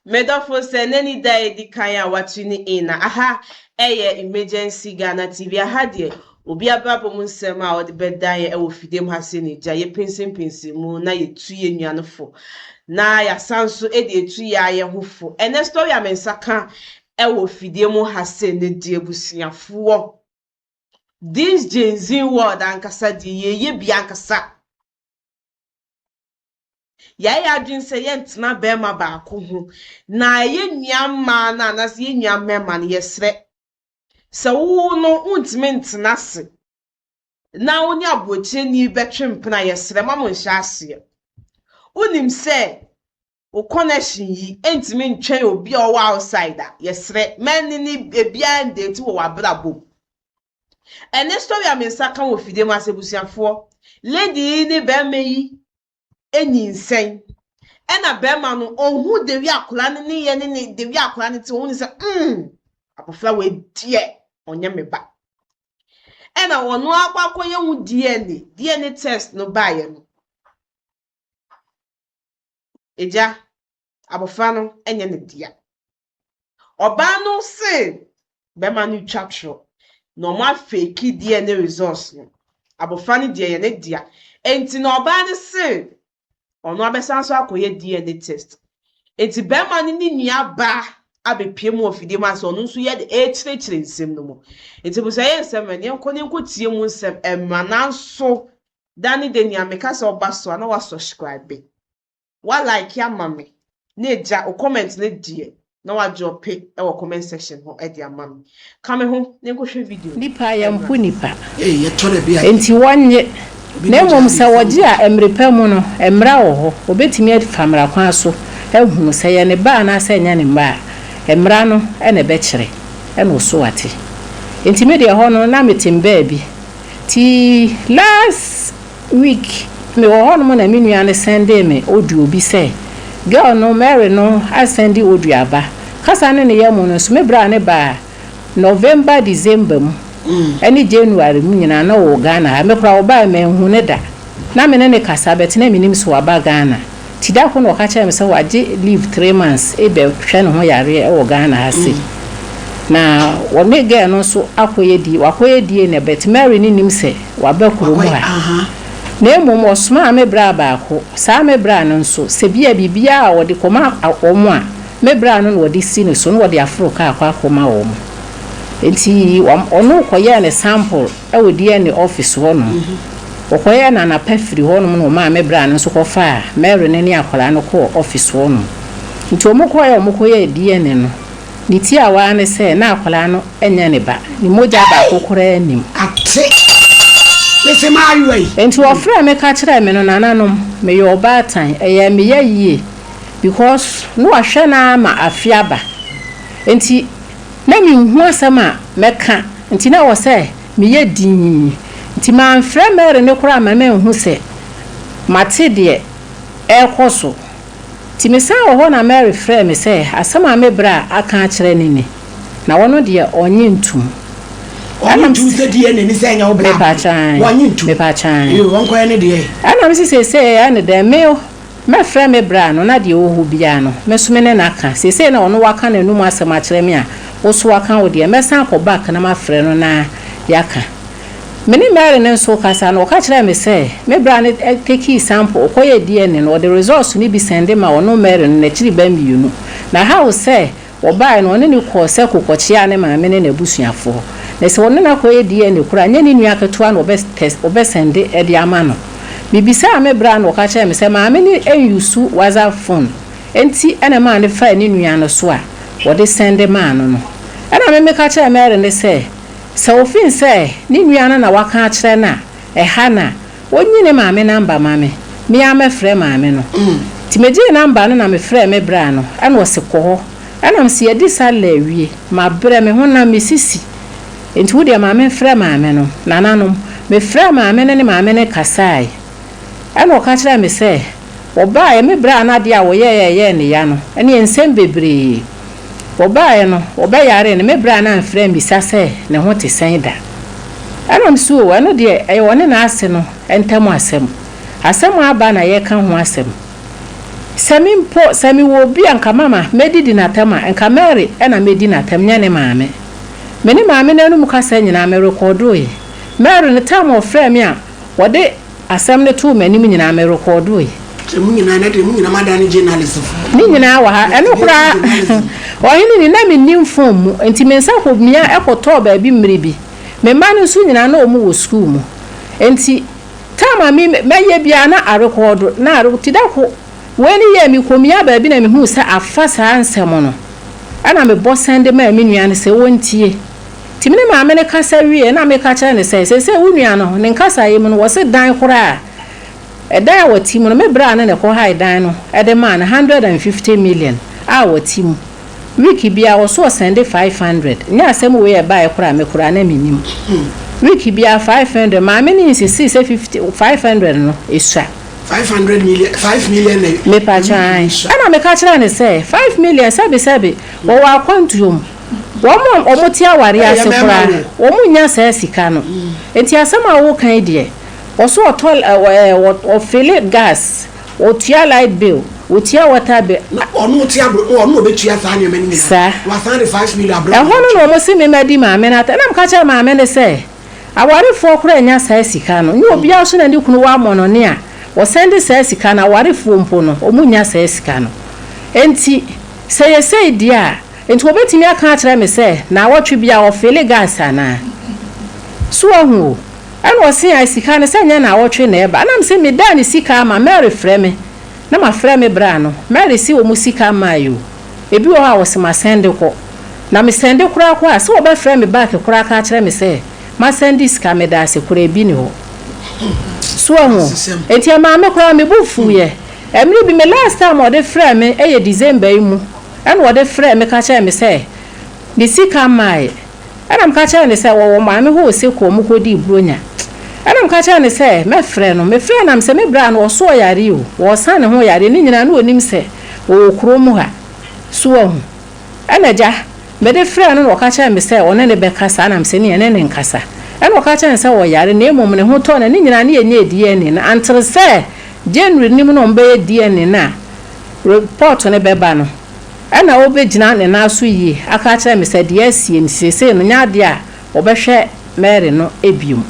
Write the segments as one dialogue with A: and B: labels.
A: Medɔfo sɛ nnɛ ne da a edi kan a watune in a, aha ɛyɛ Emergency Ghana TV. Aha deɛ, obi abrabɔ mu nsɛm a ɔde bɛdan yɛn wɔ fidie mu ha sei na egya, yɛpinsinpinsin mu na yɛtu yɛn nua no fo na yɛasan nso de etu yɛn ara yɛn ho fo. Ɛnnɛ story a me nsa ka wɔ fidie mu ha sei no deɛ abusuafoɔ, this Gen Z world ankasa deɛ yɛyɛ bi ankasa. Yɛayɛ adwene sɛ yɛntena barima baako ho, na yɛn nua mmaa no anaasɛ yɛn nua mmarima no, yɛsrɛ sɛ wo no wontumi ntena ase na wo ne aburokyerɛni bɛtwe mpena, yɛsrɛ ma mo nhyɛ aseɛ. Wonim sɛ wo connection yi ntumi ntwɛn obi a ɔwɔ outside a, yɛsrɛ mɛne ne ebiara ndate wɔ w'abrabɔ mu. Ɛne story a me nsa ka wɔ fidie mu ase abusuafoɔ, lady yi ne barima yi nyinsɛn ɛna bɛrima no ɔhu dewi akwadaa no ne yɛ ne ne dewi akwadaa no te ɔhu ne sɛ mm abɔfra wei deɛ ɔnyɛ me ba ɛna ɔno akɔ akɔyɛ ho DNA DNA test no baeɛ no egya abɔfra no nyɛ ne dea Ɔbaa no se bɛma no twa torɔ na ɔmo afeeki DNA results no. Abɔfra no deɛ yɛ ne dea. Enti na ɔbaa no se ɔno abɛsan so akɔyɛ DNA test. Enti bɛrima no ne nua baa abɛpie mu wɔ fidie mu ase ɔno nso yɛ de ɛrekyerɛkyerɛ nsɛm no mu. Enti busua yɛ nsɛm mɛ yɛnkɔ ne yɛnkɔ tie mu nsɛm ɛmra nanso da ne da nea meka sɛ ɔba so a na wasubscribe. Wa like ama me na agya wo comment no deɛ na wa drɔpe wɔ comment section hɔ de ama me. Ka me ho na yɛnkɔhwɛ video no.
B: Nnipa, yɛmpo
A: Ɛmmra.
B: nnipa. Enti wɔnnye. Na mmom sɛ wɔgye a, mmere pa mu no, mmara wɔ hɔ, wɔbɛtumi afa mmara kwan so ahunu sɛ ɛyɛ ne ba anaasɛ ɛnyɛ ne mma a, mmara no na ɛbɛkyerɛ, ɛna ɔso ate. Enti me deɛ ɛhɔ no, na mete me baabi. Nti last Week, mewɔ hɔnom na me nua no sɛndee me audio bi sɛ girl no, Mary no asɛnde audio aba. Kasa no ne yam no nso, me bra no baa November, December mu ne January mu nyinaa na ɔwɔ Ghana ha. Me koraa ɔbaeɛ manhu no da. Na me ne no kasa but na mennim sɛ waba Ghana. Nti da koro na ɔka kyerɛɛ me sɛ wagye leave 3 months rebɛhwɛ ne ho yareɛ wɔ Ghana ha sei. Na ɔne girl no nso akɔyɛ di, wakɔyɛ DNA but Mary no nnim sɛ waba kurom ha. Na mmom ɔsomaa me bra baako. Saa me bra no nso, sɛ bi a biribiara a ɔde kɔma wɔn a, me bra no na ɔde si ne so na ɔde aforo kaa akɔ akɔma wɔn. Nti ɔno kɔyɛɛ ne sample wɔ DNA office hɔnom. Wɔkɔyɛɛ no anapa firi hɔnom na ɔmaa me bra no nso kɔfaa Mary no ne akwadaa no kɔɔ office hɔnom. Nti wɔkɔeɛ a wɔkɔyɛɛ DNA no, ne tiawa ara ne sɛ na akwadaa no nyɛ ne ba. Ne mogya baako koraa nnim.
C: Ate! Mese maayewa yi.
B: Nti wɔfrɛɛ me ka kyerɛɛ me no, nananom, meyɛ ɔbaatan, ɛyɛɛ me ya yie because na wahwɛ no ara ma afe aba. Nti na menhu asɛm a mɛka, nti na ɛwɔ sɛ meyɛ dinn. Nti mamfrɛ Mary no koraa amma manhu sɛ mate deɛ ɛrekɔ so. Nti mesan wɔ hɔ na Mary frɛɛ me sɛ asɛm a me bra aka akyerɛ no ni, na ɔno deɛ ɔnnye ntom.
C: Ɔnnye
B: Ɛna
C: ntom sɛ DNA ne sɛ ɛnyɛ wo bra
B: Mepa kyan,
C: Wɔnnye ntom.
B: mepa kyan.
C: Yoo, ɔnkɔyɛ ne deɛ.
B: Ɛna mese seesei ɛne dɛn, me mɛfrɛ me bra no na deɛ ɛwɔ hɔ biara no, me nso me ne no aka. Seesei na ɔno waka n'anum asɛm akyerɛ me a, wo nso waka wo deɛ, mɛsan akɔ back na mafrɛ no na yɛaka. Me ne Mary no nso rekasa no, ɔka kyerɛɛ me sɛ me bra no tekii sample, ɔkɔyɛɛ DNA no, ɔde results no bi sɛnde maa ɔno Mary no n'akyiri ba mmienu. Na how sɛ wɔbaeɛ no, ɔne no kɔɔ Seko kɔkyeaa ne maame ne n'abusuafoɔ. Na sɛ ɔne no akɔyɛ DNA koraa a, ɛnyɛ ne nua ketewa na ɔbɛ test, ɔbɛsɛnde de ama no. Mebisaa me bra no, ɔka kyerɛɛ me sɛ maame no nuse WhatsApp phone, enti na ɛmaa no faa ne nua no so a wɔde sɛnde maa no no. Ɛna me meka kyerɛɛ Mary no sɛ, Sɛ ofin sɛ ne nua no na waka akyerɛ no a, ɛha no a, onyi ne maame number ma me, me ara mɛfrɛ maame no. Nti megyee number no na mefrɛɛ me bra no, ɛna ɔse kɔ hɔ. Ɛna mese yɛadi sallah awie, mabrɛ, me honam, me sisi, nti wo deɛ ma memfrɛ maame no. Nananom, mefrɛɛ maame no ne maame no kasae. Ɛna ɔka kyerɛɛ me sɛ, wɔbaeɛ, me bra no adeɛ a wɔyɛeɛ a ɛyɛɛ ne ya no, ɛneɛ nsɛm bebree. Wɔbaeɛ no, wɔbɛyaree no, me bra no amfrɛ ammisa sɛ ne ho te sɛn da. Ɛna mese oo, ɛno deɛ ɛyɛ ɔne n'ase no ntam asɛm. Asɛm a aba na yɛreka ho asɛm. Sɛ me mpo, sɛ mewɔ obi a nka mama mɛdidi no atɛm a, nka Mary na mɛdi no atɛm, nyɛ ne maame. Me ne maame no anum kasa nyinaa, me rekɔɔdoe. Mary no, time a ɔfrɛɛ me a ɔde asɛm no too m'anim nyinaa, me rekɔɔdoe.
C: Sɛ mo nyinaa, ɛnɛ deɛ mo nyinaa moadane journalistfoɔ.
B: Ne nyinaa wɔ ha. Ɛno koraa, ɔhene ni, na mennim phone mu, nti me nsa kɔmia kɔtɔɔ baabi mmere bi. Me mma no nso nyinaa, na wɔn wɔ sukuu mu. Nti, time a me, mɛyɛ biara na arekɔɔdo, na are, nti da ko, wei no yɛɛ me kɔmia baabi na mehuu sɛ afa saa nsɛm no. Ɛna mebɔ sɛnde maa me nua no sɛ ɔntie. Nti me ne maame no kasa wieeɛ na meka kyerɛ no sɛ, seesei wo nua no, ne nkasaeɛ mu no, wɔse dan koraa, ɛdan a wɔte mu no, me bra no na ɛkɔhae dan no de maa no, 150 million a wɔte mu. Week biara ɔse ɔsɛnde 500. Nyɛ asɛm wei a ɛbaeɛ koraa a, me koraa na mennim. Week biara 500, maame no insistii sɛ 50, 500 no, ɛsua.
C: 500 million, 5 million na
B: Mepakyɛ ae. Ɛna meka kyerɛɛ no sɛ, 5 million, sɛbesɛbe, wɔwɔ akwantuo mu. Wɔn a wɔte awareɛ ase koraa, wɔnnya saa sika no. Enti asɛm a woreka yi deɛ, ɔse ɔtɔ ɛɛ ɔfele gas, ɔtua light bill, ɔtua water bill.
C: Na ɔno ɔte abro, ɔno ɔbɛtua saa nneɛma no nyinaa.
B: Saa.
C: Wasan de 5 million abrɛ
B: Ɛhɔ no na wɔse me madi maame no atɛn. Ɛna meka kyerɛɛ maame no sɛ, awarefoɔ koraa nnya saa sika no. Nyɛ obiara nso na ne kunu wɔ amɔnɔne a wɔsan de saa sika no, awarefoɔ mpo no, wɔnnya saa sika no. Enti sɛ ɛyɛ sei deɛ a, Enti wɔbɛtumi aka akyerɛ me sɛ naawɔtwe biara wɔfeele gas anaa? So wahu o? Ɛna ɔse ae sika no sɛ nyɛ naawɔtwe na ɛba. Ɛna mese medaa ne sika ama Mary frɛ me na mafrɛ me bra no. Mary se wɔn sika mmaeɛ o. Ebi wɔ hɔ a wɔse masɛnde kɔ. Na mesɛnde koraa kɔ a sɛ wɔbɛfrɛ me back koraa aka akyerɛ me sɛ masɛnde sika medaase koraa ebi ni hɔ. So wahu o? Enti ɛmaa me koraa me bo fuiɛ. Ɛmere bi me last time a ɔde frɛɛ me yɛ December yi mu. Ɛna ɔde frɛɛ me ka kyerɛɛ me sɛ ne sika mmaeɛ. Ɛna meka kyerɛɛ no sɛ wɔwɔ maame hɔ wɔ Seko a wɔkɔdii Buronya. Ɛna meka kyerɛɛ no sɛ mɛfrɛ no. Mefrɛɛ no na mesɛ me bra no ɔso ɔyare o, wɔresan ne ho yareɛ ne nyinaa na ɔnim sɛ wɔwɔ kuro mu ha. So wahu? Ɛna agya, mede frɛɛ no na ɔka kyerɛɛ me sɛ ɔne no bɛkasa ɛna mesɛ neɛ ɛne no nkasa. Ɛna ɔka kyerɛɛ no sɛ ɔyare na mmom ne ho tɔ no ne nyinaa ne yɛnyɛɛ DNA no until sɛ January no mu na wɔbɛyɛ DNA no a Report no bɛba no, ɛna ɔbɛgyina ne nan so yie aka akyerɛ me sɛ deɛ asie no seesei no nyɛ adeɛ a wɔbɛhwɛ Mary no biom.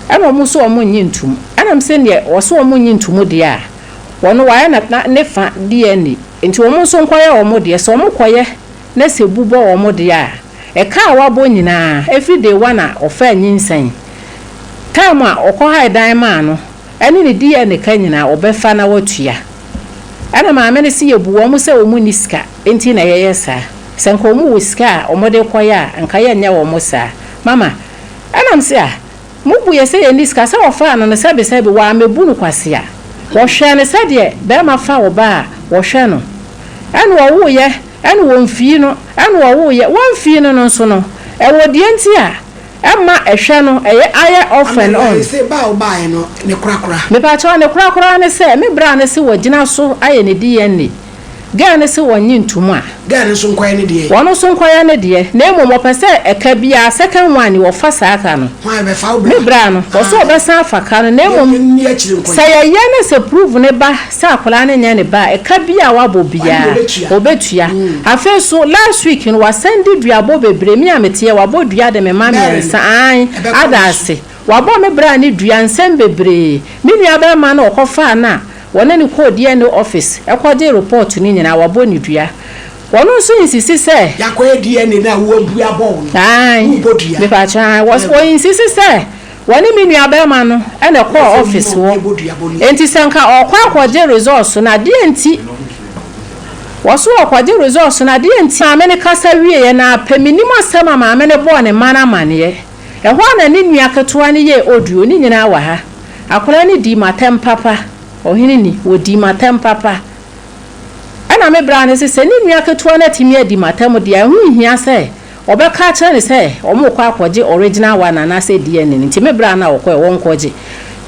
B: Ɛna wɔn nso wɔn nnye ntom. Ɛna mese neɛ wɔse wɔn nnye ntom deɛ a, wɔn wɔayɛ na na ne fa DNA nti wɔn nso nkɔyɛ wɔn deɛ. Sɛ wɔn kɔyɛ na sɛ bu bɔ wɔn deɛ a, ɛka a wabɔ nyinaa ɛfiri day one a ɔfaa nyinsɛn, time a ɔkɔhae dan maa no, ɛne ne DNA ka nyinaa wɔbɛfa na watua. Ɛna maame no se yɛbu wɔn sɛ wɔn nni sika nti na yɛyɛ saa. Sɛ nka wɔn wɔ sika a wɔde rekɔyɛ a nka yɛnyɛ wɔn saa. Mama, ɛna mese ah, mobu yɛ sɛ yɛnni sika, sɛ wɔfaa no no sɛbesɛbe wɔammɛbu no kwasea. Wɔhwɛɛ no sɛdeɛ barima fa ɔbaa a wɔhwɛ no. Ɛna ɔwoeɛ, ɛna wɔmfii no, ɛna ɔwoeɛ, wɔmfii no no nso no, ɛwɔ deɛ nti a Ɛma ɛhwɛ no ɛyɛ ayɛ off and on.
C: Amena se ba a wobaeɛ no ne korakora.
B: Mepakyɛw ne korakora ne sɛ me bra no se wagyina so ayɛ ne DNA. Girl no se wɔnnye ntom a.
C: Girl no nso nkɔyɛ ne deɛ.
B: Ɔno nso nkɔyɛ ne deɛ. Na mmom ɔpɛ sɛ ɛka biara second one ni ɔfa saa ka no.
C: Hwan bɛfa wo bra?
B: Me bra no ɔse ɔbɛsan afa ka no na mmom sɛ yɛyɛ na sɛ prove no ba sɛ akwadaa no nyɛ ne ba a ɛka biara a wabɔ biara ɔbɛtua. Afei nso last week no wasan de duabɔ bebree, me a meteɛ wabɔ dua de me mma miɛnsa aane ada ase, wabɔ me bra ne dua nsɛm bebree, me nua bɛɛma no ɔkɔ faa no a wɔne no kɔɔ DNA office kɔgyee report no nyinaa wabɔ ne dua. Wɔno nso insisi sɛ.
C: Yakɔyɛ DNA no a wo abue abɔ wo no,
B: Aane,
C: wo bɔ dua.
B: mepakyɛw aane, wɔ insisi sɛ Wɔne me nuabarima no na ɛkɔɔ office hɔ. Enti sɛ nka ɔrekɔ akɔgye results no a, deɛn nti? Wɔso ɔrekɔgye results no a, deɛn nti? Maame no kasa wieeɛ no ara pɛ, mennim asɛm a maame no bɔɔ ne mma no amaneɛ. Ɛhɔ ara na ne nua ketewa no yɛɛ audio, ne nyinaa wɔ ha. Akwadaa no dii m'atɛm papa, ɔhene ni, ɔdii m'atɛm papa. Ɛna me bra no se, sɛ ne nua ketewa no atumi adi m'atɛm deɛ a, ɛho nhia sɛ Wɔbɛka akyerɛ no sɛ wɔrekɔ akɔgye original one anaasɛ DNA no nti me bra no a ɔkɔɛ wɔnkɔgye.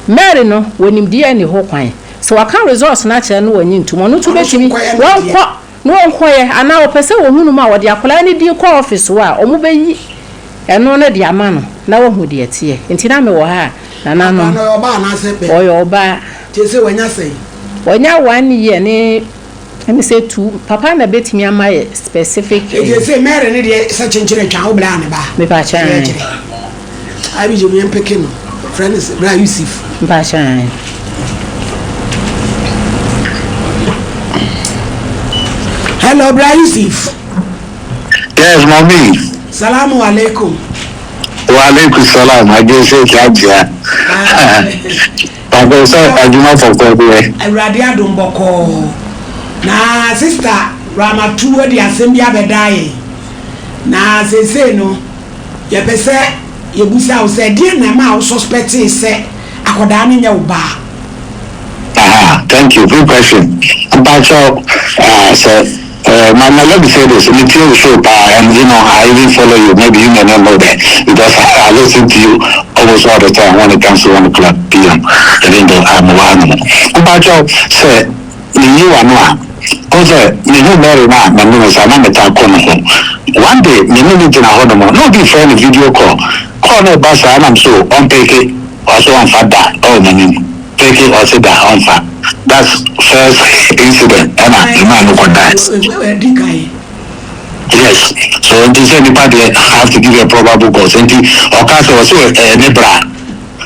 B: Mary no wɔnim DNA ho kwan. Sɛ wɔaka results no akyerɛ no na wɔnnye ntom ɔno nso bɛtumi wɔnkɔ na wɔnkɔyɛ anaa wɔpɛ sɛ wɔhu no mu a wɔde akwadaa no din kɔ office hɔ a wɔbɛyi ɛno no de ama no na wahu deɛ ɛteɛ. Nti na mewɔ ha a nananom.
C: Akwadaa no ɔyɛ ɔbaa anaasɛ bɛrima?
B: Ɔyɛ ɔbaa.
C: Seesei wanya sɛn?
B: Wanya one year ne. Ɛne sɛ tu papa na bɛtumi ama yɛ specific.
C: Eti ese Mary ne deɛ sɛ kyenkyere atwa wo bla ne ba.
B: Mepa kyɛw.
C: Kyerɛ abi gye mi mpeke no frɛ no sɛ bra Yusuf.
B: Mepa kyɛw.
C: Hello, bra Yusuf.
D: Yes, mommy.
C: Salamu alaikum.
D: Wa alaikum salam. Agye sɛ agyia. Papa, sɛ adwuma fɔfɔ deɛ.
C: Awurade adom, bɔkɔɔ. Na sister Ramatu de asɛm bi abɛda yɛn, na seesei no yɛpɛ sɛ yɛbusa wo sɛ deɛ na ɛma a wo suspectee sɛ akwadaa no nyɛ wo baa?
D: Aha, thank you. Good question. Mpacho, so, Mama, let me say this. Me tell you so, and I even follow you. Maybe you may not know that because I listen to you almost all the time when it comes to 1 o'clock p.m. Even though I'm one. Mpacho, sɛ, me yi wa no a, ɔsɛ me hu Mary na me ne sa na me ta kɔ no ho. One day, me ne ne gyina hɔ nom, na obi frɛ no video call. Call no ba saa nam so ɔmpeke, ɔso ɔmfa da ɔwɔ m'anim. Pick ɔse da ɔmfa. That's first incident ɛna mmaa no kɔ die.
C: Ɛdi kan.
D: Yes, so nti sɛ nipa deɛ have to give you a probable cause, nti ɔka sɛ ɔsɛ ɛyɛ ne bra,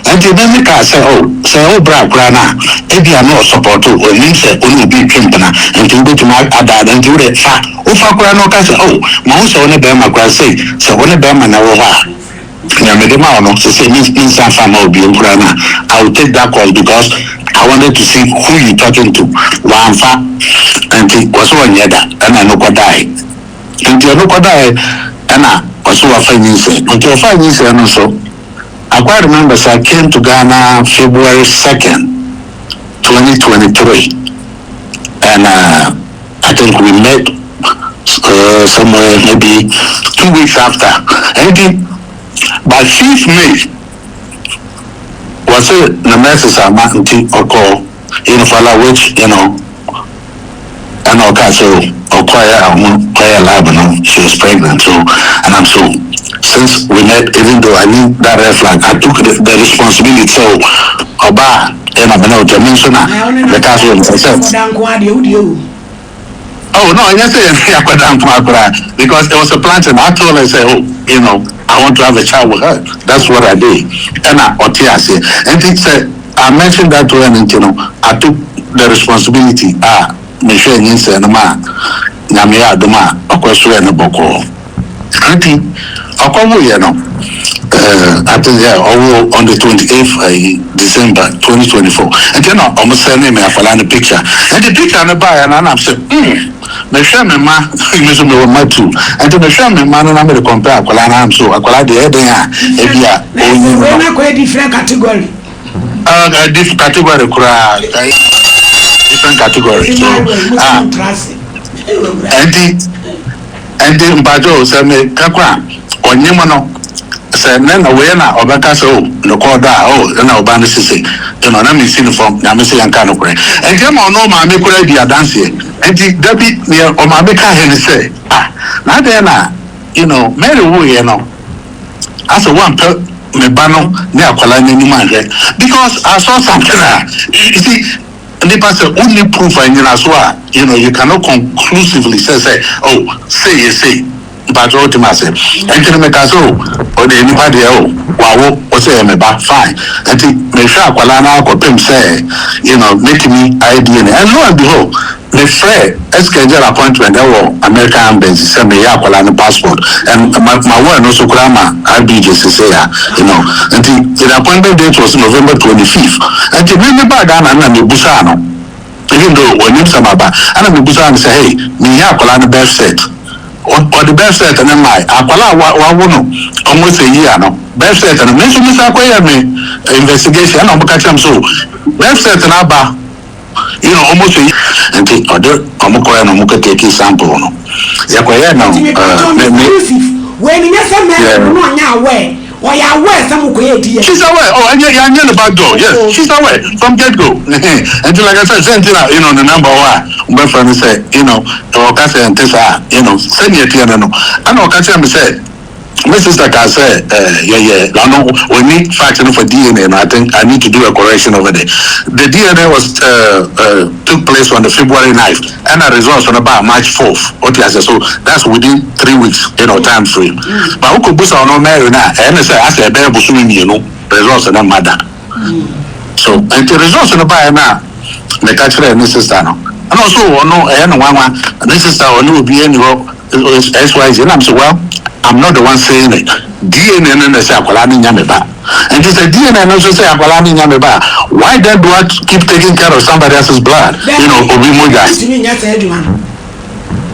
D: nti ne ka sɛ o sɛ o bra koraa na ebi a na ɔsupɔto onim sɛ ɔne obi twe mpena, nti wobɛtumi ada, nti wode fa wofa koraa na ɔka sɛ o ma wo sɛ wo ne bɛrima koraa sei, sɛ wo ne bɛrima na ɛwɔ hɔ a, nea mede ma wo no sɛ me nsa fa ma obi koraa na I will take that call because I wanted to see who you talking to. Wamfa, nti wɔsɛ ɔnyɛ da, ɛna ɛno kɔdae, nti ɛno kɔdae, ɛna ɔsɛ wafa nyinsɛn, nti ɔfa nyinsɛn no so, I quite remember sɛ I came to Ghana February 2nd, 2023, and I think we met somewhere maybe 2 weeks after. And by 5th May, was it the menses ama, nti ɔkɔ Unifala, which ɛna ɔka sɛ ɔkɔɛ a ɔmo kɔyɛ lab no, she was pregnant. So, and I'm so, since we met, even though I knew that red flag, I took the responsibility. So ɔbaa ɛna mene ɔtɔ me nso na meka so sɛ
C: ɔda nko adeɛ wo deɛ o.
D: Oh no, I just say because it was a planting. I told her, sɛ, oh, I want to have a child with her. That's what I did. And I and it said I mentioned that to her, and I took the responsibility. Ah, me hwɛ nyinsɛn no ma Nyame yɛ adom a ɔkɔ so yɛ no bɔkɔɔ, nti ɔkɔwoyɛ no, I think, yeah, ɔwo on the 28th December 2024, nti na ɔmo send me akwadaa no picture, nti picture no baeɛ no anam sɛ mehwɛ me ma, me nso mewɔ ma two, nti mehwɛ me ma no na mede compare akwadaa no am so akwadaa deɛ ɛden a ebi a
C: ɔnyi no. Wei na kɔ different category.
D: Different category koraa, different category. So ah, nti mpacho, sɛ me kakɔ a ɔnyim no sɛ ne na wei na ɔbɛka sɛ o ne kɔɔ da a o ɛna ɔba no sise ɛna ɔna mi si ne fam. Nyame sɛ yɛnka no korɛ, nti ɛma ɔno maame koraa di adanseɛ. Nti dabi, neɛ ɔmaame ka hɛ ne sɛ, ah, na adeɛ na Mary woyɛ no asɛ wampɛ me ba no ne akwadaa n'anim ahwɛ, because I saw something a, you see, nipa sɛ wonni proof a nyina so a, you cannot conclusively say oh, say yɛ say. Mpatwa, wotim ase? Nti no meka sɛ o ɔde nipa deɛ o wawo ɔsɛ yɛ me ba, fine. Nti mehwɛ akwadaa no akɔpem sɛ metumi ayɛ DNA, and lo and behold, mefrɛ schedule appointment ɛwɔ American Embassy sɛ meyɛ akwadaa no passport, and ma wɔn no so koraa ma RBJ sese ya nti the appointment date was November 25th. Nti me ba Ghana na mebusa no, even though onim sɛ maba, ɛna mebusa no sɛ, hey, meyɛ akwadaa no birth cert. Ɔde birth cert no mae akwadaa a wawo no almost a year no birth cert no. Me nso mesa akɔyɛ me investigation, ɛna ɔmo ka kyerɛ m so birth cert no aba almost a year, nti ɔde ɔmo kɔyɛ no, ɔmo kɔ take sample no, yɛkɔyɛ no.
C: Nti mepatɔ Mr. Yusuf, wei ni nyɛ sɛ mɛrin no ɔnyɛ aware, ɔyɛ aware sɛ mo kɔyɛ DNA?
D: She's aware. Oh, and yeah, yeah, the back door. Yes, she's aware from get go. Until, like I said, same thing. The number one, my friend sɛ, ɔka sɛ nte saa, sɛnea ɛteɛ no, ɛna ɔka kyerɛ me sɛ, Me sister kaa sɛ eh, yɛyɛ na ɔno ɔnni fact no for DNA no, I think I need to do a correction over there. The DNA was uh, uh, took place on the February 9th ɛna results no baa March 4th. Wote aseɛ? So that's within 3 weeks, time frame. But wokɔbusa ɔno Mary no a, ɛyɛ ne sɛ asɛ ɛbɛyɛ bosome 2 results no mma da. So nti results no baeɛ no a, meka kyerɛɛ ne sister no, ɛna ɔso ɔno ɛyɛ no nwanwa, ne sister ɔne obi ani hɔ XYZ. Ɛna m sɛ, well, I'm not the one saying it, DNA no na sɛ akwadaa no nya me ba. Nti sɛ DNA no nso sɛ akwadaa no nya me ba a, why then do I keep taking care of somebody else's blood, obi mogya?
C: Ntumi nyɛ saa adwuma no.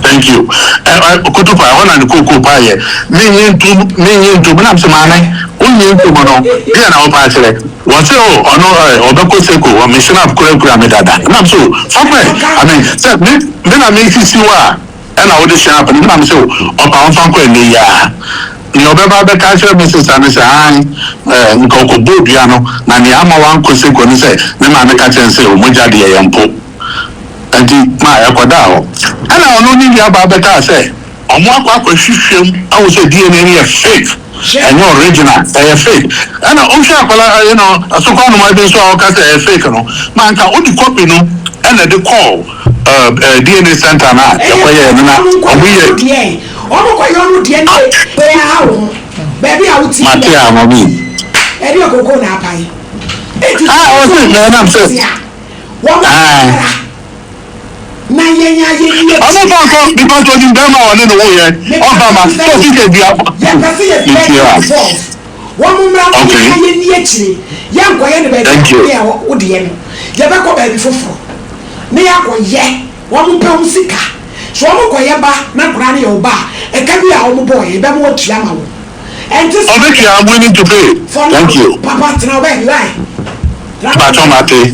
D: Thank you. Ɛ ɛ Kutupa ɛhɔ na ne kookoo paa yɛ menye ntom, menye ntom. Nam sɛ, maame, wonye ntom no deɛ na wɔpa akyerɛ wɔ sɛ o ɔno ɛ ɔbɛkɔ seko wɔ me snap kurakura me dada. Nam so fa pɛ, I mean, sɛ me na me sisi wɔ a ɛna wode snap no. Nam sɛ o ɔpa ɔmfa nkɔ ɛnɛ yi a, nea ɔbɛba bɛka kyerɛ me sisa no sɛ an ɛ nka ɔkɔbɔ dua no na nea ama wankɔ seko no sɛ ne maame ka kyerɛ no sɛ ɔmogya deɛ yɛ mpo. Nti ma ɛkɔdaa hɔ ɛna ɔno ne nuabaa bɛkaa sɛ ɔmo akɔhwehwɛ mu ahu sɛ DNA no yɛ fake, ɛnyɛ original, ɛyɛ fake. Ɛna wohwɛ akwadaa asokɔ anoma bi nso a ɔka sɛ ɛyɛ fake no, ma nka wode copy no ɛna de kɔɔ DNA center no a yɛkɔyɛɛ no na ɔmo yɛ.
C: Deɛ ɔmo kɔ yɛ ɔno deɛ ne bɛyɛ ha wo ho baabi a wotie.
D: Mate a, mami.
C: Ɛde koko na apae eti.
D: Ah, ɔse na ɛnam sɛ
C: wɔn
D: Ah.
C: na yɛn a yɛn ni.
D: Ɔno fa nkɔ because onim bɛrima a ɔne ne wo yɛ ɔmfa ma sɛ ofi sɛ dua.
C: Yɛpɛ sɛ yɛ
D: Metie
C: very
D: a.
C: involved. Wɔn mmra na yɛn a yɛn ni akyire, yɛn nkɔyɛ no baabi
D: Thank you.
C: a yɛ wo deɛ no, yɛbɛkɔ baabi foforɔ ne yɛakɔyɛ. Wɔn mpɛ wɔn sika so wɔn kɔyɛ ba na nkwadaa no yɛ wo ba a, ɛka bi a wɔn bɔɔ yɛ yɛbɛma wɔatua ma wo. Ɛnte saa?
D: Ɔbɛtua, I'm willing to pay.
C: For now.
D: Thank you.
C: Papa, tena wo baabi wae.
D: Mpatsɔ mate,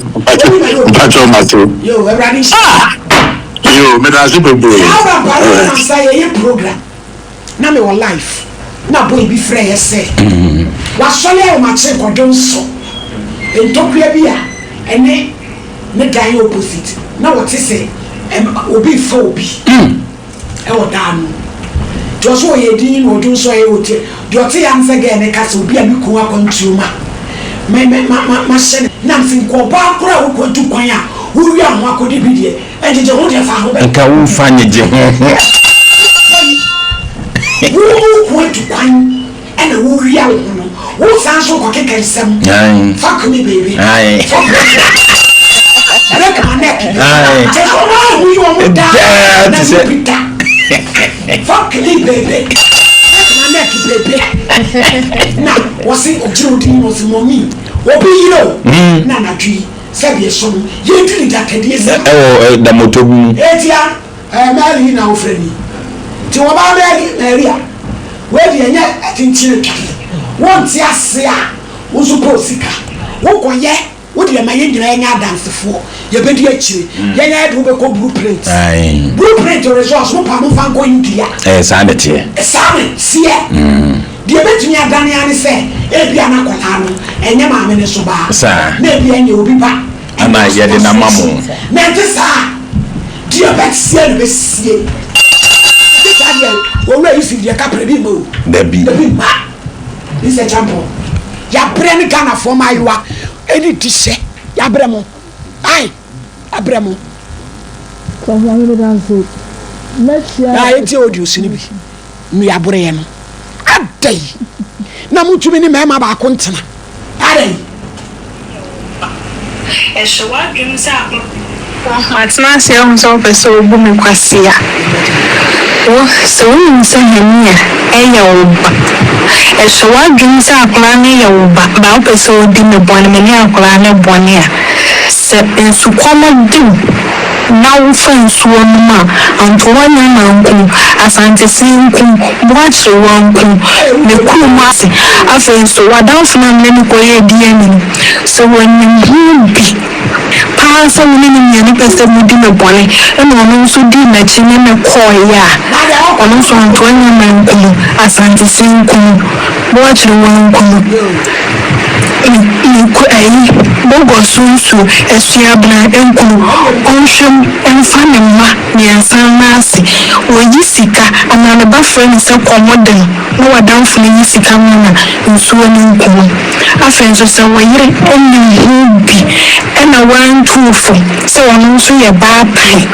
D: mpatsɔ mate.
C: Yo, Awurade nhyira.
D: Ah, yo, meda ase bebree.
C: Saa wura mpa no nam sa yɛyɛ program na mewɔ live na boy bi frɛ yɛ sɛ wasɔre ahomakye kɔdwo nso ntokua bi a ɛne ne dan opposite na wɔte sɛ obi fa obi ɛwɔ dan no nti ɔso ɔyɛ din na ɔdwo nso ɛyɛ ɔtie deɛ ɔte ya no sɛ gɛɛ ne ka sɛ obi a me kun akwantuo ma me me ma ma mahyɛ ne nam sɛ nka ɔbaa koraa a wokɔ atu kwan a wowia ho akɔdi bi deɛ ɛngyegye ho deɛ fa ho bɛ.
E: Nka womfa nyegye ho ho.
C: Wo wo ko atu kwan ɛna wowia wo ho no, wo san so kɔkeka nsɛm. Fuck me baby. Fuck me, break my neck. Kyɛ sɛ ɔmo ahu yi ɔmo daa
E: Daa
C: na
E: te sɛ-
C: bi da. Fuck me baby, break my neck baby. Na wɔsi ɔgyina odi mu, wɔsi mɔmi obi yere o na anadwo yi sɛdeɛ so no yɛdi ne gyatadeɛ si.
E: Ɛwɔ damoto bi mu.
C: Etia ɛɛ Mary yi na wofrɛ ni nti wɔbaa Mary Mary a wei deɛ ɛnyɛ ɛkyenkyene twa wonte ase a wo nso pɛ osika wokɔyɛ wo deɛ ma yɛn nyinaa yɛnyɛ adansefoɔ, yɛbɛdi akyire, yɛn ayɛ de wobɛkɔ blueprint. Blueprint results mo pa mo fa nkɔ India.
E: Ɛyɛ saa na ɛteɛ.
C: Saa na ɛteɛ. Deɛ ɛbɛtumi adane ara ne sɛ ebia na akwadaa no ɛnyɛ maame no so ba
E: Saa.
C: na ebia ɛnyɛ obi ba
E: Ana yɛde no ama mo.
C: Na ɛnte saa a, deɛ ɛbɛsie na ɛbɛsie. Ɛnte saa deɛ, Owura Yusuf deɛ kaprɛ bi mma o.
E: Dabi.
C: Ebi mma. Mr. Champon, yɛabrɛ ne Ghanafoɔ mmaayewa ɛne di hyɛ. Yɛabrɛ mo. Ai, abrɛ mo.
F: Sɔfo meda nso mɛhyia.
C: Na yɛntie audio no bi. Nnuaboreɛ no. Adɛn na motumi ne mmarima baako ntena? Adɛn?
G: Ɛhyɛ w'adwene sɛ akɔ.
H: Matena ase ahu sɛ wopɛ sɛ wobu me kwasea. Wo, sɛ wonim sɛ Hania yɛ wo ba. Ɛhyɛ w'adwene sɛ akwadaa no yɛ wo ba, but wopɛ sɛ wodi me bɔne, me ne akwadaa no bɔne a, sɛ nsukɔm de wo na wofa nsuo nom a, Antoa Nyama nko, Asantesen nko, Boakyerewa nko, me kurom ase. Afei nso, w'adamfo no a me ne no kɔyɛɛ DNA no, sɛ wɔnim ho bi paa sɛ wo ne ne mmienu pɛ sɛ modi me bɔne, ɛna ɔno nso dii m'akyi ne me kɔeɛ a, ɔno nso Antoa Nyama nko, Asantesen nko, Boakyerewa nko, me, me, ayi, Bɔgɔ so nsuo, Asuabena, Nkunu, ɔnhwɛ mu mfa ne mma mmiɛnsa nna ase. Ɔyi sika anaa ne ba frɛ no sɛ kɔm de no na w'adamfo no yi sika ma no a, nsuo no nku no. Afei nso sɛ wo yere nim ho bi na wantu wo fo sɛ ɔno nso yɛ baatan,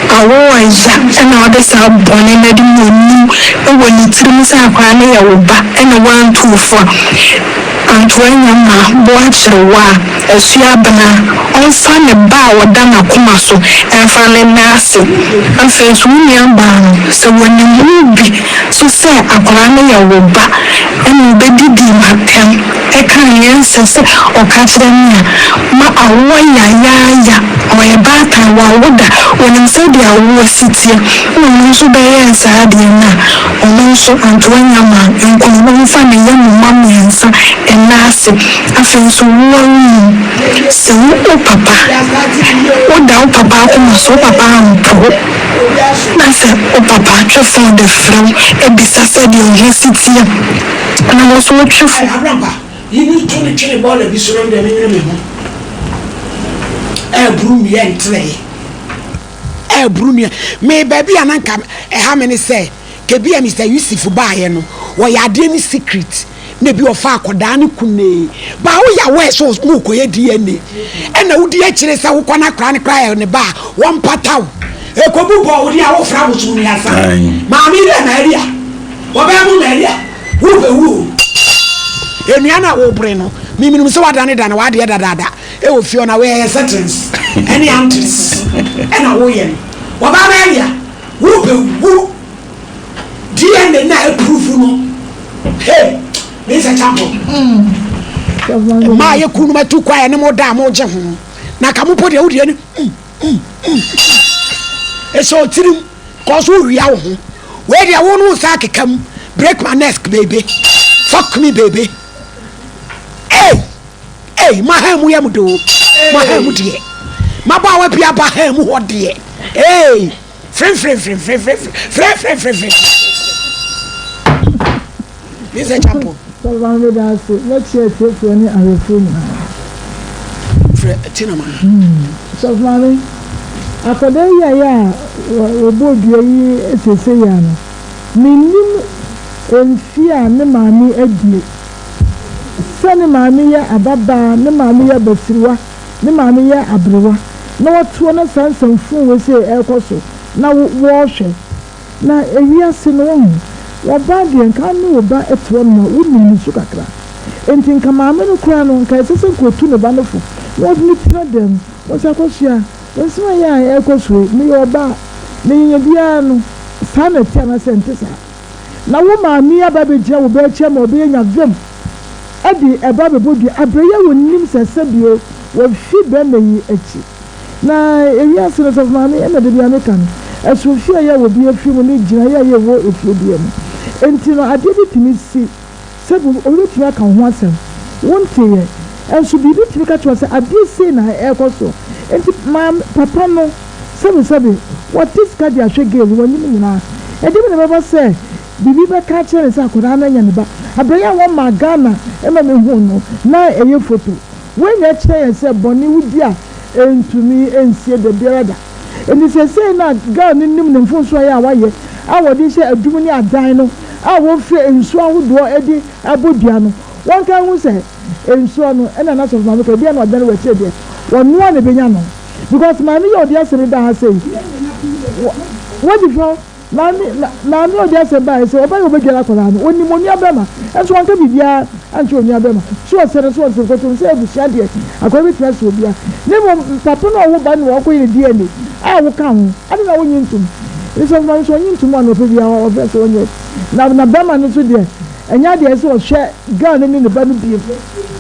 H: awo ɔya na ɔde saa bɔne no adi ma ɔnim wɔ ne tirim sɛ akwadaa no yɛ wo ba na wantu wo fo a, Antoa nya ma boakyere wo a, Asua Abena, ɔmfa ne ba a ɔda n'akoma so mfa no nna ase. Afei nso wo nua baa no, sɛ wɔnim ho bi so sɛ akwadaa no yɛ wo ba na ɔbɛdidi m'atɛm ka nea ɛnsɛ sɛ ɔka kyerɛ me a, ma awoɔ yayaaya. Ɔyɛ baatan, wawo da, ɔnim sɛdeɛ awoɔ si teɛ, na ɔno nso bɛyɛɛ saa adeɛ no a, Ɔno nso, antoa nya ma nkono ɔmfa ne yam mma mmiɛnsa nna ase. Afei nso, wo ara wonim sɛ wo wo papa, woda wo papa akoma so, wo papa ampo wo, na sɛ wo papa twe fon de frɛ wo bisa sɛdeɛ wo ho si teɛ, na wo nso wotwe fon.
C: Abraba, yi no to no twene bɔɔla bi so na me deɛ menwene me ho. Ɛɛboro nnua ntrɛɛ. Ɛɛboro nnua. Me baabi a na nka ɛha me ne sɛ, kɛbi a Mister Yusuf baeɛ no, wɔyɛ adeɛ no secret, na ebi ɔfa akɔdaa no kunee. Ba woyɛ aware sɛ morekɔyɛ DNA, ɛna wodi akyire sɛ wokɔ na akwadaa no koraa yɛ ne ba a, wɔmpata wo. Ɛkɔbu bɔɔ wo deɛ a wofra abosom mmiɛnsa. Maame yi dɛ Maria, wɔbɛn mo Maria, wobɛwu o. Nnua no a wobere no, me menim sɛ woadanedane w'adeɛ dadaada. Ɛwɔ fie hɔ na woyɛ settings ɛne antes ɛna woyɛ no wɔbaa bɛyɛ dea wobɛwu DNA na approve no hey me sɛ champo mmaa yɛ kunu ma tu kwa ɛne mo da a mo gye ho na ka mo po deɛ wodeɛ no mm mm mm ɛsɛ ɔtirim kɔɔ so wowia wo ho wei deɛ wo no wo nsa akeka mu break my neck baby fuck me baby hey Ei, m'ahan mu yɛ mo dɛ o, m'ahan mu deɛ, m'abaawa bi aba han mu hɔ deɛ, ei, fremfremfremfremfremfremfremfremfrem. Me sɛ champo.
F: Sɔfo Maame meda ase, mɛkyia atiefoɔ ne ahwɛfoɔ nyinaa.
C: Frɛ Tina ma me.
F: Sɔfo Maame, akwadaa yi a yɛ a wɔbɔɔ dua yi seesei yi ara no, mennim mfeɛ a ne maame adie. Sɛ ne maame yɛ ababaa, ne maame yɛ abasiriwa, ne maame yɛ aberewa, na wɔtoɔ na saa nsɛmfuu wei sei ɛrekɔ so na wo wɔrehwɛ. Na ewiase no woahu, ɔbaa deɛ nka ne wo ba te hɔ nom a wonim ne su kakra. Enti nka maame no koraa no nka ɛsɛ sɛ nka ɔtu ne ba no fo na ɔde no tena dan mu. Wɔn sɛ Akosua, nsɛm a ɛyɛ a ɛrekɔ so yi, meyɛ ɔbaa, meyɛ biara no saa na ɛte anaasɛ ɛnte saa? Na wo maame yi aba abɛgyina wo ba akyi ama obi anya vim de ɛba abɛbɔ dua aberɛ yi a wɔnnim sɛ sɛbio wafi bɛrima yi akyi. Na ewiase no, sɔfo maame, ɛna da biara meka no, ɛsono fie a ɛyɛ a obi afiri mu ne gyinaeɛ a ɛwɔ efie biara mu. Enti no adeɛ bi tumi si, sɛbi obi bɛtumi aka wo ho asɛm, wonteeɛ, nso biribi tumi ka kyerɛ wo sɛ adeɛ sei na ɛrekɔ soɔ. Enti maame, papa no. Sɛbe sɛbe, wɔte sika de ahwɛ girl yi, wɔnyem nyinaa. Ɛdeɛn bi na ɛbɛba sɛ biribi bɛka akyerɛ no sɛ akwadaa no anya ne ba? Aberɛ yi a wɔmaa Ghana ma me huu no, na ɛyɛ foto. Wei na ɛkyerɛ yɛn sɛ bɔne wodi a ɛntumi nsie da biara da. Enti seesei no a girl no nim ne mfomsoɔ a wayɛ a wɔde hyɛ adum ne adan no a wɔfiri nsuo ahodoɔ de abɔ dua no, wɔnka nhu sɛ nsuo no ɛna n'asɔfo maame ka ebia na ɔdane wɔ akyire deɛ, wɔnoa na ɛbɛnya no. Because maame yi a ɔde asɛm yi baa ha sei, wadi fɔ, maame maame a ɔde asɛm baa ha sei, ɔbaa yi a ɔbɛdware akwadaa no, ɔnim onua bɛrima, nso wanka biribiara ankyerɛ onua bɛrima, so ɔsɛ no, so ɔnsɛ no, because ɔnim sɛ abusua deɛ, akwadaa bɛtumi asɛ obiara, na mmom papa no a ɔwo ba no na wakɔyɛ ne DNA a woka ho, adɛn na wonnye ntom? Nti sɔfo maame sɛ ɔnye ntom a na ɔpɛ biara ɔfrɛ sɛ ɔnyɛ, na na bɛrima no nso deɛ, ɛnyɛ adeɛ ɛsɛ sɛ ɔhwɛ girl no ne ne ba no bio,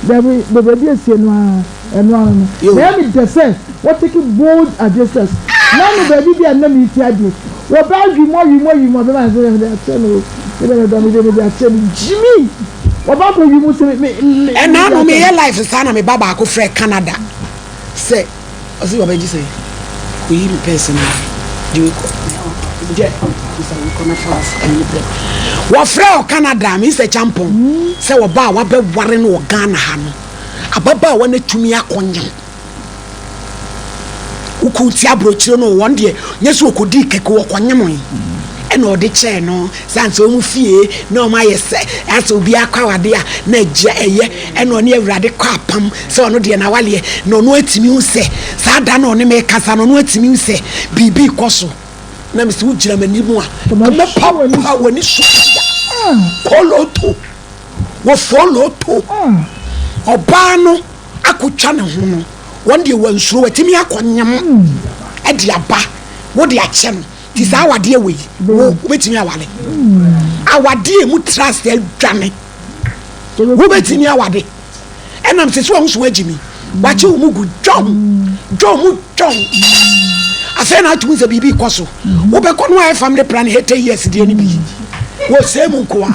F: dabi, baabi asie no ara. Ɛno ara no, na ɛyɛ me dɛ sɛ wɔ take bold adeɛ steps. Na no baabi bi a na me ti adeɛ, wɔ bɛ awi mu awi mu awi mu a bɛma sɛ mede akyɛ no o, me deɛ medɔ me deɛ mede akyɛ no, gyimi! Wɔ bɛ akɔ wi mu sɛ me me me
C: Ɛna
F: de
C: no
F: akyɛ
C: meyɛ
F: no.
C: life saa na me ba baako frɛ Canada sɛ ɔse ɔbɛgye sɛ kɔyi me pɛɛse no de wei kɔ gye bisa wei kɔ na fa ɛyi brɛ wɔfrɛ wɔ Canada me sɛ kyampɔn sɛ wɔba a wabɛware no wɔ Ghana ha no. Ababaawa no atumi akɔnyem. Woko ti aburokyire no wɔn deɛ nyɛ sɛ ɔkɔdii kɛkɛ wɔkɔnyemoe ɛna ɔde kyɛɛ no sane sɛ wɔn fie na wɔn ayɛ sɛ asɛ obi akɔ awade a na agya ɛyɛ ɛna ɔne awurade kɔ apam sɛ ɔno deɛ n'awaleɛ na ɔno atumi hu sɛ saa da na ɔne me kasa no ɔno atumi hu sɛ biribi kɔ so na mesɛ wogyina m'anim a mɛpapa w'ani so kɔlɔto wɔfɔlɔto ɔbaa no akotwa ne ho no, wɔn deɛ wansuro, watumi akɔ nyem de aba, wode akyɛ no, nti saa awadeɛ wei, wo wobɛtumi awale? Awadeɛ emu trust adwane, wobɛtumi awade? Ɛnam sɛ sɛ wahu so agyi mi, wakye wo mu gu dwɔn, dwɔn mu dwɔn. Afei na atumi sɛ biribi kɔ so, wobɛkɔ no ayɛ family plan 80 years deɛ no bi, wɔ sɛ mu nkoa,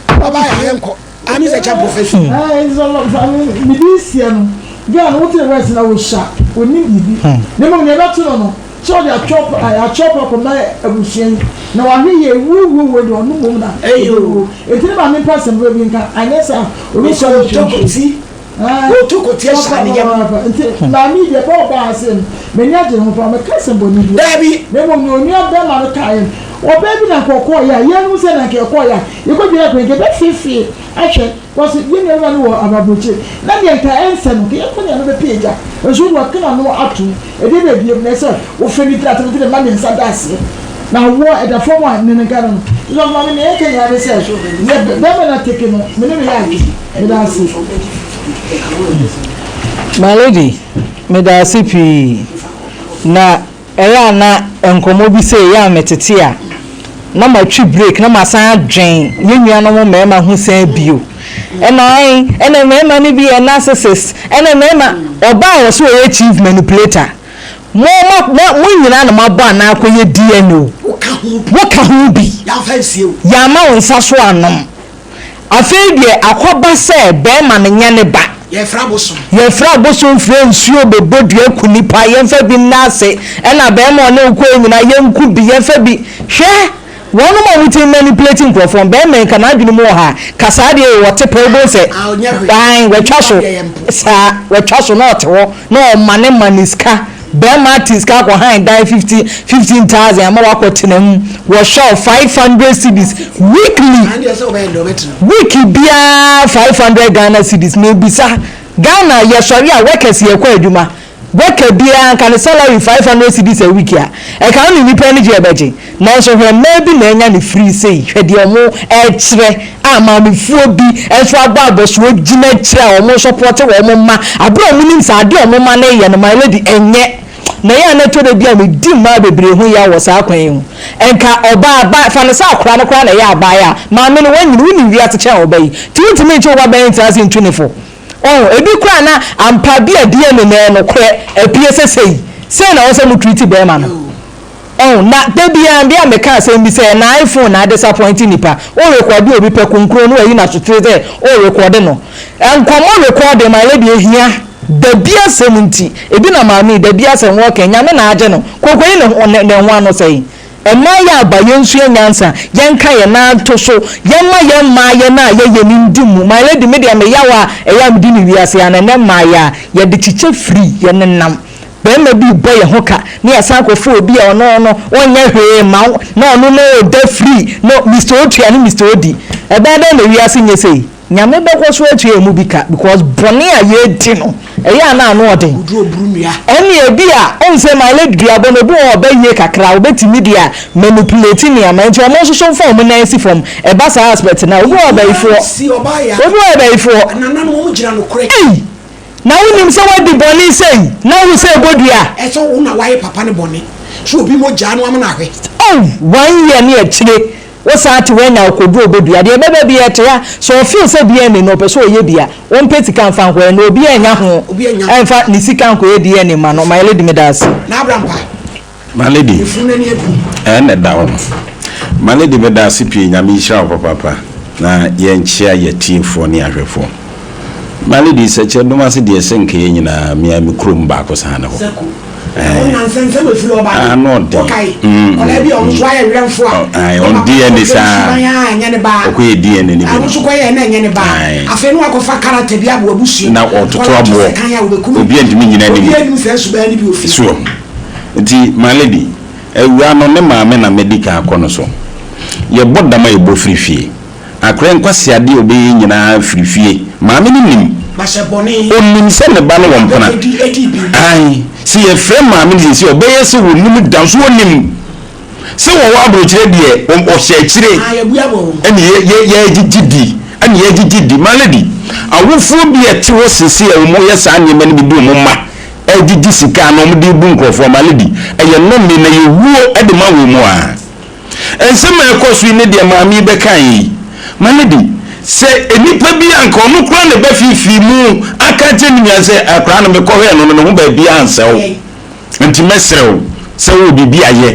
C: ɔbaa yɛ yɛnkɔ. Ami sɛ kyɛ professor.
F: Ɛɛ nti sɛ ɔno ne bi nsia no girl no wote ne voice na wosua onim biribi na mmom nea ɛbɛto no no sɛ ɔde atwɔ atwɔ akɔma abusua yi na wahwɛ yie wuo wuo wuo deɛ ɔno mmom na ɔbɛwuo enti ne maame mpa asɛm bi nka anyɛ saa ɔbɛsua no hwehwɛ.
C: Wɔtu kɔti ahyɛ ne yam.
F: Nti maame yi deɛ bɛ ɔbaa ase no m'ani agye ne ho paa mɛka asɛm bɔne bi.
C: Daabi.
F: Na mmom nea onua bɛrima no kaeɛ no ɔbaa bi na nka ɔkɔɔeɛ a yɛnhu sɛ na nka ɛkɔɔeɛ a yɛkɔdwiri akonnwa nka yɛbɛfeefee ahwɛ kɔse yɛn nua bɛrima no wɔ ababrokye na deɛ nka ɛnsɛ no nka yɛkɔ ne ano bɛpɛ agya nso wode waka n'ano atom ɛdeɛ bɛɛ biam na ɛsɛ wofɛ ne tiri atɛm nti ne mma mmiɛnsa da aseɛ na awoɔ ɛda fam a ne ne nka no no nso maame nea yɛka nyinaa ne sɛ yɛ bɛrima no ateke no me ne no yɛ adwene. Medase.
I: My lady, medase pii. Na ɛyɛ a na nkɔmmɔ bi sei ɛyɛ a metete a, na matwi break na masan adwen yɛn nuanom mmarima ho san bio. Ɛna ae, ɛna mmarima no bi yɛ narcissist, ɛna mmarima, ɔbaa a ɔse ɔyɛ chief manipulator. Mo, mo, mo, mo nyinaa na moabɔ anaa akɔyɛ DNA o. Woka ho bi. Yɛamma wo nsa so annom. Afei deɛ akɔba sɛ bɛɛma no nyɛ ne ba.
C: Yɛfrɛ abosom.
I: Yɛfrɛ abosom frɛ nsuo bɛbɔ dua ku nipa yɛmfa bi nna ase ɛna bɛɛma ɔne wo kɔɛ nyinaa yɛnku bi yɛmfa bi hwɛ wɔnom a wɔtumi manipulate nkurɔfoɔ no bɛɛma yi nka n'adwene mu wɔ ha ka saa deɛ yi wɔte pɛ wobɛhu sɛ ae watwa so saa watwa so na ɔte hɔ na ɔmane mane sika Bɛɛma ate sika akɔ han dan 15 15000 ama wakɔ tena mu wɔhwɛ wo 500 cedis weekly week biara 500 Ghana cedis mebisa Ghana yɛsɔre a workers yɛkɔ adwuma worker biara nka ne salary 500 cedis a week a ɛka wo ne nipa ani gye ɛbɛgye Nanso hwɛ mmaa bi na anya no firi sei, hwɛ deɛ ɔmo ɛkyerɛ a maamefoɔ bi nso abɔ abɔsoɔ gyina akyire a ɔmo sɔpɔte wɔn mma aberɛ a ɔmo nim sɛ adeɛ a ɔmo mma no reyɛ no my lady ɛnyɛ na ɛyɛ a na ɛtɔ da bi a me di mmaa bebree ho yaw wɔ saa kwan yi ho nka ɔbaa ba fa no sɛ akora no koraa na ɛyɛ abaayewa a maame no wanyini wonim wiase kyɛn ɔba yi nti wontumi nkye wo ba bɛn ntena ase ntu ne fo Wahu? Ebi koraa na ampa bi a DNA no ɛyɛ nokorɛ apue sɛ sei, sei na ɛwɔ sɛ mo treat bɛɛma no. Wahu? Na da biara bia meka asɛm bi sɛ na iPhone na adisappoint nipa. Wo rekɔde obi pɛ konkron na wayi n'asotire sɛ wo rekɔde no. Nkɔmmɔ recording my lady ehia. Dabi asɛm nti, ebi na maame yi dabi asɛm wɔka yi, Nyame na agye no. Kɔkɔyi ne ho ne ho ano sɛn? Mma yɛ aba yɛnsua nyansa, yɛnka yɛn nan nto so, yɛmma yɛn mmaayɛ no a yɛyɛ no ndi mu. My lady me deɛ me yaw a ɛyɛ a medi no wiase a na ɛnɛ mmaayɛ a yɛde kyekyɛ firi yɛnenam barima bi rebɔ yɛn ho ka na yɛasan akɔfa obi a ɔno no ɔnyɛ hwee mma wo na ɔno no ɔda firi no Mister Otua ne Mister Odi. Ɛbɛyɛ dɛn na wiase nyɛ sei? Nyame bɛkɔ so atua yɛn mu bi ka because bɔne a yɛredi no ɛyɛ a na ano ɔden. Ɛne ebi a wohu sɛ my lady duabɔ no obi wɔ hɔ a ɔbɛ yie kakra obetumi de a manipulate nneɛma nti ɔmo nso so mfa ɔmo nan nsi fam ɛba saa aspect no a obi wɔ hɔ ɔbɛyifoɔ obi wɔ hɔ ɔbɛyifoɔ ei na wonim sɛ wadi bɔne sei na wo sɛ ɛbɔ dua.
C: Ɛsɛ wo na wayɛ papa no bɔne so obi mogyaa no amena ahwɛ.
I: Oh one year ne akyire Wo saa te wanya okodu obedua deɛ ɛbɛba biaa ɛte ha sɛ ɔfeel sɛ DNA no ɔpɛ sɛ ɔyɛ bi a ɔmpɛ sika mfa nkɔyɛ na obiaa nnya ho ɛmfa ne sika nkɔyɛ DNA ma no my lady medaase.
E: My lady, ɛna ɛda hɔ no. My lady medaase pii Nyame nhyira wo papaapa na yɛnkyea yɛtiefoɔ ne ahwɛfoɔ. My lady sɛkyɛ dom ase deɛ sɛ nka yɛn nyinaa mea me kurom baako saa ne hɔ. Ano ɔden. Ɔn DNA saa. Ɔkɔyɛ DNA no bi no. Na ɔtoto aboɔ. Obi antumi nnyina anim. So nti my lady, awuraa no ne maame na mɛdi kan akɔ no so. Yɛbɔ dam a yɛbɔ firi fie. Akorɛ nkwaseadeɛ a ɔbɛyɛ nyinaa firi fie. Maame no nim. Ɔnim sɛ ne ba no wɔ mpena. Ae. Sɛ yɛfrɛ maame no seesei a, ɔbɛyɛ sɛ ɔnnim da nso ɔnim. Sɛ wɔwɔ aburokyerɛ deɛ, ɔhyɛ akyire. Ɛne yɛgyegye di. Ɛne yɛgyegye di. My lady, awofoɔ bi a ɛte hɔ seesei a wɔyɛ saa nneɛma no bi de wɔn mma ɛregyegye sika anaa wɔde rebu nkurɔfoɔ, my lady, ɛyɛ nnome na ɛyɛ wuo de ma wɔn a. Nsɛm a ɛkɔ so yi ne deɛ maame yi bɛkaeɛ yi. My lady, sɛ nnipa bi a anka ɔno koraa na ɛbɛfeefee mu aka akyerɛ ne nua sɛ, akwadaa no mekɔhwɛɛ no no, ne ho baabiara ansɛ wo, nti mɛsrɛ wo sɛ wowɔ biribi a yɛ.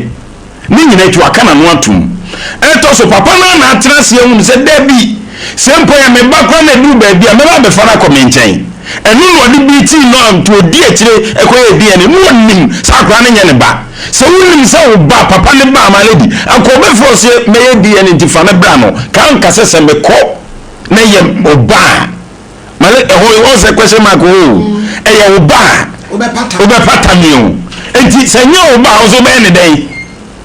E: Ne nyinaa akyi waka n'ano atom. Ɛtɔ so, papa no ara na atena ase ahunu sɛ, dabi, sɛ mpo ɛyɛ me ba koraa na ɛduru baabi a, mɛba abɛfa no akɔ me nkyɛn. Ɛno na ɔde bi tii no a nti ɔdi akyire kɔyɛɛ DNA. Na ɔnim sɛ akwadaa no nyɛ ne ba. Sɛ wonim sɛ wo ba, papa ne ba, my lady, anka ɔbɛfrɛ wo sɛ mɛyɛ DNA nti fa no bra no, ka anka sɛ sɛ mekɔ na ɛyɛ wo ba a, my lady, ɛhɔ wɔn sɛ question mark wɔ o, ɛyɛ wo ba a, wobɛpata me o. Nti sɛ nyɛ wo ba a, wo nso wobɛyɛ ne dɛn?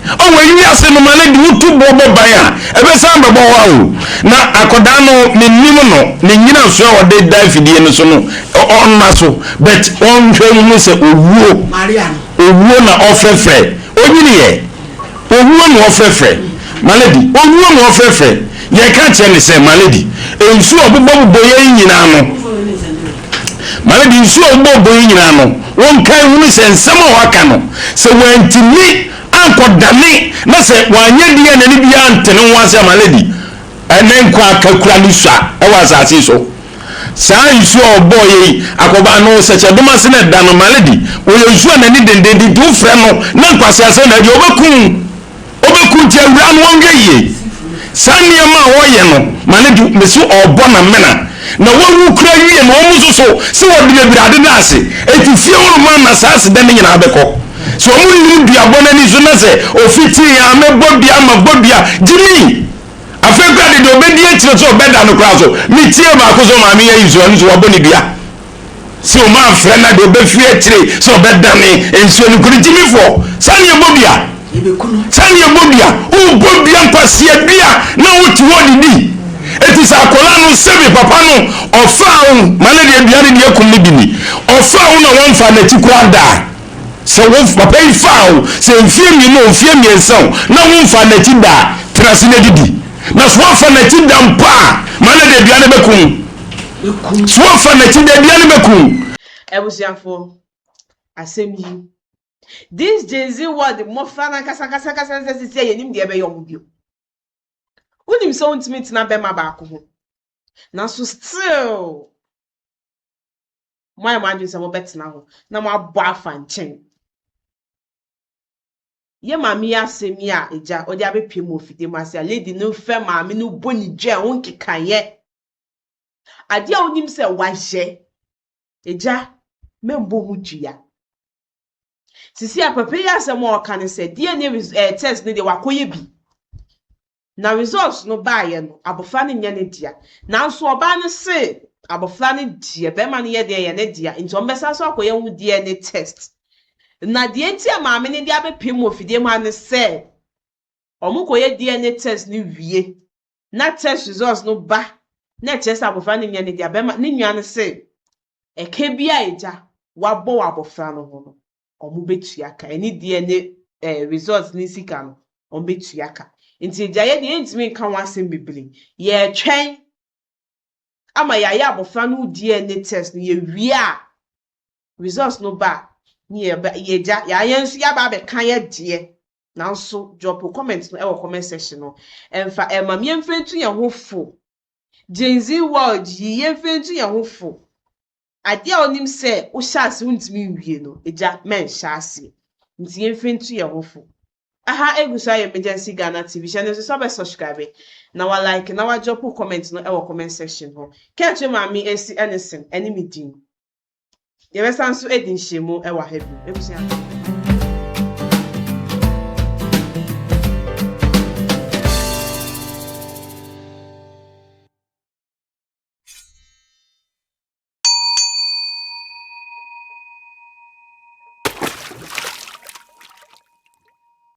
E: Ɔwɔ wiase no ma lady wotu boɔ bɔ ban a, ɛbɛsan bɛbɔ hɔ a o. Na akwadaa no, mennim no, ne nnyinasoɔ a ɔde da afidie no so no, ɔnna so, but ɔnhwɛ nhunu sɛ owuo. Owuo na ɔfrɛfrɛ. Onyiniiɛ. Owuo na ɔfrɛfrɛ. My lady, owuo na ɔfrɛfrɛ. Yɛka kyerɛ no sɛ, my lady, nsuo a ɔbobɔbobɔ yɛn nyinaa no, my lady, nsuo a ɔbobɔbobɔ yɛn nyinaa no, wɔnkae hunu sɛ nsɛm a waka no, sɛ wantumi ankɔdane na sɛ wanyɛ DNA no biara ante ne ho ase a, my lady, ɛnɛ nkwa aka kura ne sua wɔ asase so. Saa nsuo a ɔbɔɔ yɛ yi, akɔba no sɛkyɛdom ase na ɛda no, Malady, ɔyɛ nsuo a n'ani dendenden nti wofrɛ no na nkwaseasɛm na adi, ɔbɛku wo, ɔbɛku nti awuraa no ɔnhwɛ yie. Saa nneɛma a ɔyɛ no, Malady, mese ɔrebɔ n'amena na wawu koraa wie no, wɔn nso so sɛ wɔde bebree adeda ase, enti fie hɔ nom ara na saa aseda no nyinaa bɛkɔ. Sɛ wɔn nnim duabɔ no ani so na sɛ ɔfitii a mɛbɔ dua, mabɔ dua, gyimii. Afei koraa de, deɛ ɔbɛdi akyire sɛ ɔbɛda no koraa so, metiee baako sɛ ɔmaame yɛ ayi so, ɔno nso wabɔ ne dua. Sɛ ɔma amfrɛ no a, deɛ ɔbɛfiri akyire sɛ ɔbɛdane nsuo no kuro gyimifoɔ. Saa ne ɛbɔ dua. Saa ne ɛbɔ dua. Wobɔ dua nkwaseɛ dua na wote hɔ didi. Eti sɛ akwadaa no sɛbe papa no ɔfaa wo ma ne deɛ dua no deɛ kum no bi ni. Ɔfaa wo na wɔmfa n'akyi koraa daa. Sɛ wo papa yi faa wo sɛ mfeɛ mmienu o, mfeɛ mmiɛnsa o, na womfaa n'akyi da a, tena ase na didi. Na sɛ woafa n'akyi da mpo a, ma no de dua no bɛku wo. Sɛ woafa n'akyi da, dua no bɛku wo.
A: Abusuafoɔ, asɛm yi, this Gen Z world mmɔfra no ankasa ankasa ankasa ankasa sisi a yɛnim deɛ ɛbɛyɛ wɔn bio. Wonim sɛ wontumi ntena bɛrima baako ho, nanso still Moayɛ mo adwene sɛ mobɛtena hɔ na moabɔ afa nkyɛn. Yɛ maame yi asɛm yi a agya ɔde abɛpue mu wɔ fidie mu ase a lady no fɛ maame no bɔ ne dwa ɛho nkekaeɛ. Adeɛ a wonim sɛ wayɛ agya mɛmbɔ ho dua. Sisi a papa yi asɛm a ɔka ne sɛ DNA eh, test no deɛ wakɔyɛ bi. Na results no baeɛ no, abɔfra no nyɛ ne dea. Nanso ɔbaa no se abɔfra no deɛ, barima no yɛ deɛ ɛyɛ ne dea, nti wɔbɛsan so akɔyɛ ho DNA test. Na deɛ nti a maame no de abɛpem wɔ fidie mu ha ne sɛ, wɔkɔyɛ DNA test no wie, na test results no ba, na ɛkyerɛ sɛ abɔfra no nyɛ ne dea, barima, ne nua no se, ɛka bi a agya wabɔ wɔ abɔfra no ho no, wɔbɛtua ka. Ɛne DNA eh, results ne sika no, wɔbɛtua ka. Nti agya yɛ deɛ yɛntumi nka ho asɛm bebree. Yɛretwɛn ama yɛayɛ abɔfra no DNA test no, yɛwie a, results no ba a, ne yɛba yɛgya yɛayɛ nso yɛaba abɛka yɛ deɛ. Nanso drop comment no ɛwɔ comment section no. Ɛmfa ɛma me yɛmfa ntu yɛn ho fo. Gen Z world yi yɛmfa ntu yɛn ho fo. Adeɛ a wonim sɛ wohyɛ ase wontumi nwie no, agya mɛnhyɛ aseɛ. Nti yɛmfa ntu yɛn ho fo. Aha egu so ayɛ Emergency Ghana TV. Hyɛ no nso sɛ wobɛ subscribe na wa like na wa drop comment no wɔ comment section hɔ. Kɛkyɛ Maame Esi Ennison ɛne me din. Yɛbɛsan nso adi nhyiamu wɔ ha bio. Abusua.